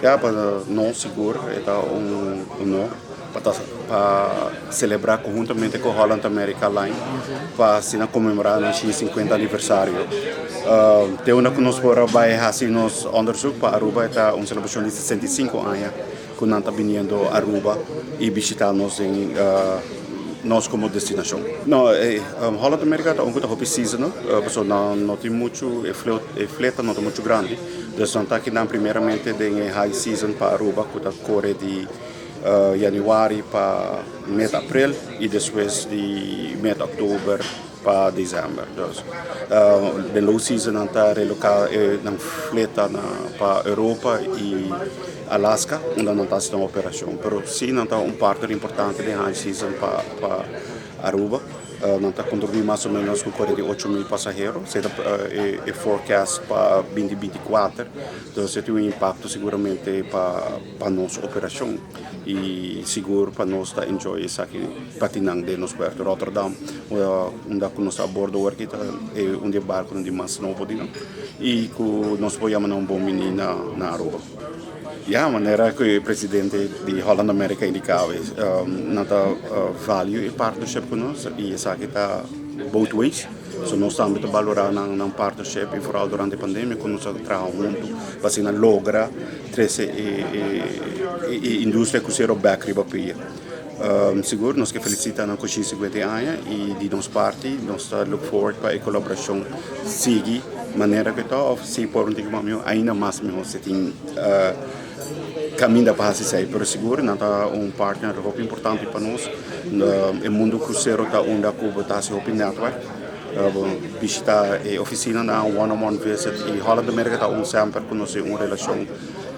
Ya, pa nos sigur ta un honor pa ta pa celebra conhuntamente cu Holland America Line pa asina conmemora nan 150 aniversario. Te unda cu nos por a bay haci nos onderzoek pa Aruba e ta un celebracion di 65 aña cu nan ta biniendo Aruba y bishita nos den nos como destinacion. No, Holland America ta un cu ta hopi seasonal, pasobra nan no tin mucho, e fleta no ta mucho grandi, dus nan ta akinan primeramente den e high season pa Aruba cu ta core di januari pa met april y despues di met october pa december. Dus den low season nan ta reloca nan fleta pa Europa y Alaska unda nan ta haci nan operacion. Pero si nan ta un partner importante den high season pa Aruba. Nan ta contribui mas o menos cu 48,000 pasahero. Esey ta e forecast pa 2024. Dus e tin un impacto seguramente pa nos operacion y sigur pa nos ta enjoy esaki patinan den nos puerto. Rotterdam, unda cu nos ta a bordo awor aki, ta un di e barconan di mas nobo di nan y cu nos por yama nan un bon bini na Aruba. Ya, manera cu e presidente di Holland America indica awe, nan ta value e partnership cu nos y esaki ta both ways. So nos tambe ta balora nan partnership y vooral durante e pandemia cu nos a traha hunto pa asina logra trece e industria crucero bek riba pia. Sigur nos ke felicita nan cu 150 aña y di nos parti nos ta look forward pa e colaboracion sigui manera cu ta of si por un tiki mas miho ainda mas miho si tin caminda pa haci esey, pero sigur nan ta un partner hopi importante pa nos. E mundo crucero ta unda cu bo ta haci hopi netwerk, bo bishita e oficinanan, one on one visit y Holland America ta un semper cu nos tin un relacion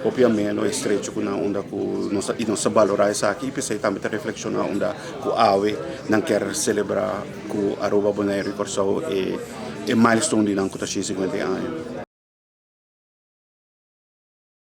hopi ameno, estrecho cu nan unda cu nos ta y nos ta balora esaki y p'esey tambe ta reflexiona unda cu awe nan kier celebra cu Aruba, Bonaire y Corsou e milestone di nan cu ta 150 aña.